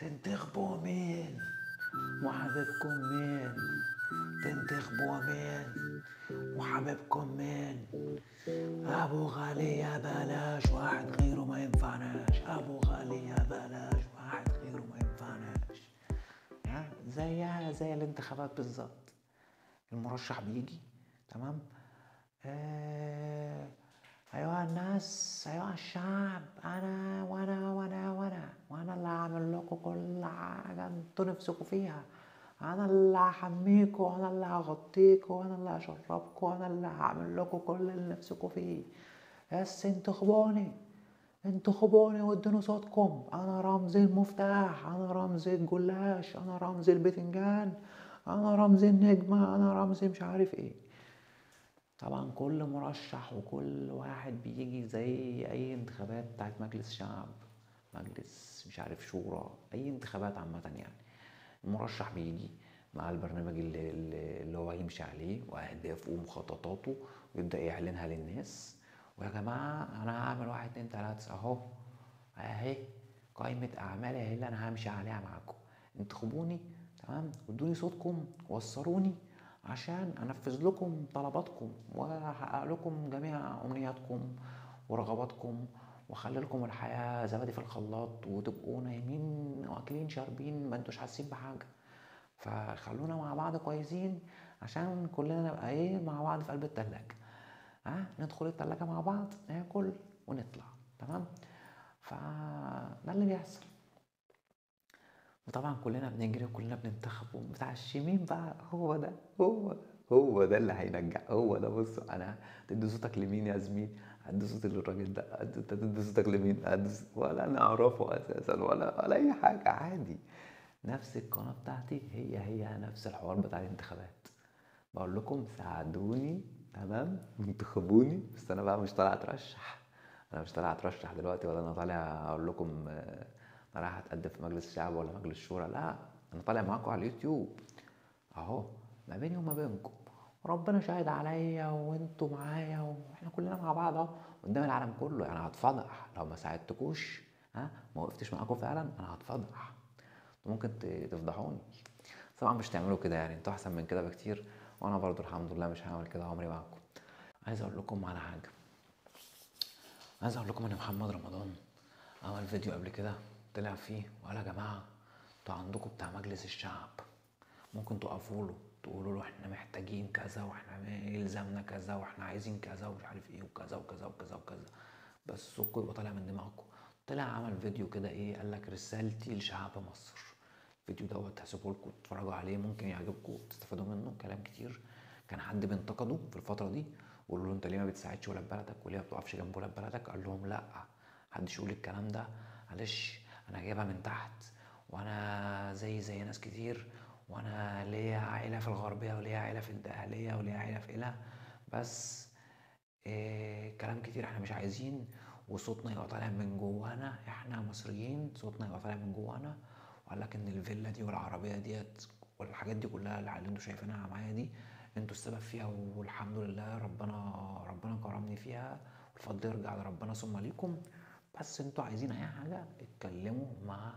تنتخبوا مين وحبيبكم مين؟ تنتخبوا مين وحبيبكم مين؟ ابو غالي يا بلاش، واحد غيره ما ينفعناش. ابو غالي يا بلاش، واحد غيره ما ينفعناش. ها، زيها زي الانتخابات بالظبط. المرشح بيجي، تمام، ايها الناس، ايها الشعب، انا وانا وانا وانا وانا اللي هعمل لكم كل حاجة انتوا نفسكم فيها، انا اللي هحميكوا، انا اللي هغطيكوا، انا اللي هشربكوا، انا اللي هعمل لكم كل اللي نفسكم فيه، بس انتخبوني، انتخبوني وادوني صوتكم. انا رمز المفتاح، انا رمز الجلاش، انا رمز البتنجان، انا رمز النجمة، انا رمز مش عارف ايه. طبعا كل مرشح وكل واحد بيجي زي اي انتخابات بتاعت مجلس شعب، مجلس مش عارف شورى، اي انتخابات عامة يعني، المرشح بيجي مع البرنامج اللي هو هيمشي عليه واهدافه ومخططاته، ويبدأ يعلنها للناس. ويا جماعة انا هعمل 1 2 3 اهو، اهي قائمة اعمالي اهي اللي انا همشي عليها معاكم، انتخبوني، تمام، وادوني صوتكم، وصلوني عشان انفذ لكم طلباتكم واحقق لكم جميع امنياتكم ورغباتكم، واخلي لكم الحياة زبادي في الخلاط، وتبقوا نايمين واكلين شاربين ما انتوش حاسين بحاجة. فخلونا مع بعض كويسين عشان كلنا نبقى ايه مع بعض في قلب التلاجة، ها، ندخل التلاجة مع بعض، ناكل ونطلع، تمام. فده اللي بيحصل. وطبعا كلنا بنجري وكلنا بننتخب ومتعشمين بقى، هو ده، هو ده اللي هينجح، هو ده. بص، انا تدي صوتك لمين يا زميل؟ هدي صوتي للراجل ده. انت تدي صوتك لمين؟ ولا انا اعرفه اساسا ولا اي حاجة، عادي. نفس القناة بتاعتي هي هي نفس الحوار بتاع الانتخابات، بقول لكم ساعدوني، تمام، انتخبوني، بس انا بقى مش طالع اترشح، انا مش طالع اترشح دلوقتي، ولا انا طالع اقول لكم انا رايح اتقدم في مجلس الشعب ولا مجلس الشورى، لا، انا طالع معاكم على اليوتيوب اهو، ما بيني وما بينكم، وربنا شاهد عليا وانتوا معايا واحنا كلنا مع بعض اهو قدام العالم كله. يعني هتفضح لو ما ساعدتكوش، ها، ما وقفتش معاكم فعلا، انا هتفضح، ممكن تفضحوني. طبعا مش تعملوا كده يعني، انتوا احسن من كده بكتير، وانا برضو الحمد لله مش هعمل كده عمري معاكم. عايز اقول لكم على حاجة، عايز اقول لكم ان محمد رمضان عمل فيديو قبل كده طلع فيه وقال يا جماعة انتوا عندكم بتاع مجلس الشعب، ممكن تقفوا له تقولوا له احنا محتاجين كذا، واحنا يلزمنا كذا، واحنا عايزين كذا، ومش عارف ايه، وكذا وكذا وكذا وكذا، بس صوتكم يبقى طالع من دماغكم. طلع عمل فيديو كده ايه، قال لك رسالتي لشعب مصر. الفيديو دوت هسيبه لكم تتفرجوا عليه، ممكن يعجبكم تستفادوا منه كلام كتير. كان حد بينتقده في الفترة دي ويقول له انت ليه ما بتساعدش ولاد بلدك، وليه ما بتقفش جنب ولاد بلدك؟ قال لهم لا، محدش يقول الكلام ده، معلش انا جايبها من تحت، وانا زي ناس كتير، وانا ليا عائلة في الغربية، وليا عائلة في الدقهليه، وليا عائلة في قلة، بس إيه كلام كتير احنا مش عايزين، وصوتنا يبقى طالع من جوانا، احنا مصريين صوتنا يبقى طالع من جوانا. وقال لك ان الفيلا دي والعربية ديت والحاجات دي كلها اللي انتوا شايفينها معايا دي انتوا السبب فيها، والحمد لله ربنا كرمني فيها، والفضل يرجع لربنا ثم ليكم. بس انتوا عايزين اي حاجة اتكلموا مع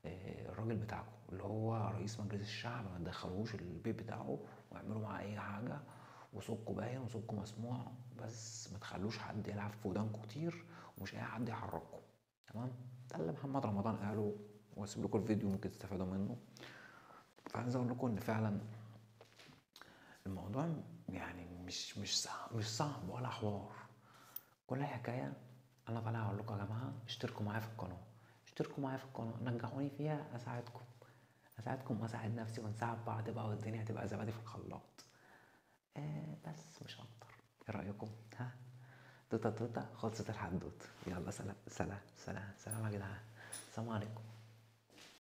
الراجل بتاعكم اللي هو رئيس مجلس الشعب، ما تدخلوش البيت بتاعه واعملوا معاه اي حاجة، وصوتكم باين وصوتكم مسموع، بس ما تخلوش حد يلعب في ودانكم كتير، ومش اي حد يحرككم، تمام. ده اللي محمد رمضان قاله، واسيب لكم الفيديو ممكن تستفادوا منه. فعايز اقول لكم ان فعلا الموضوع يعني مش صعب ولا حوار. كل الحكاية انا طالع اقول لكم يا جماعة اشتركوا معايا في القناة، اشتركوا معايا في القناة، نجحوني فيها، اساعدكم واساعد نفسي، ونساعد بعض بقى، والدنيا هتبقى زبادي في الخلاط. بس مش اكتر. ايه رايكم؟ ها، توتا توتا، خلصت الحدوتة. يلا سلام سلام سلام سلام يا جدعان، السلام عليكم.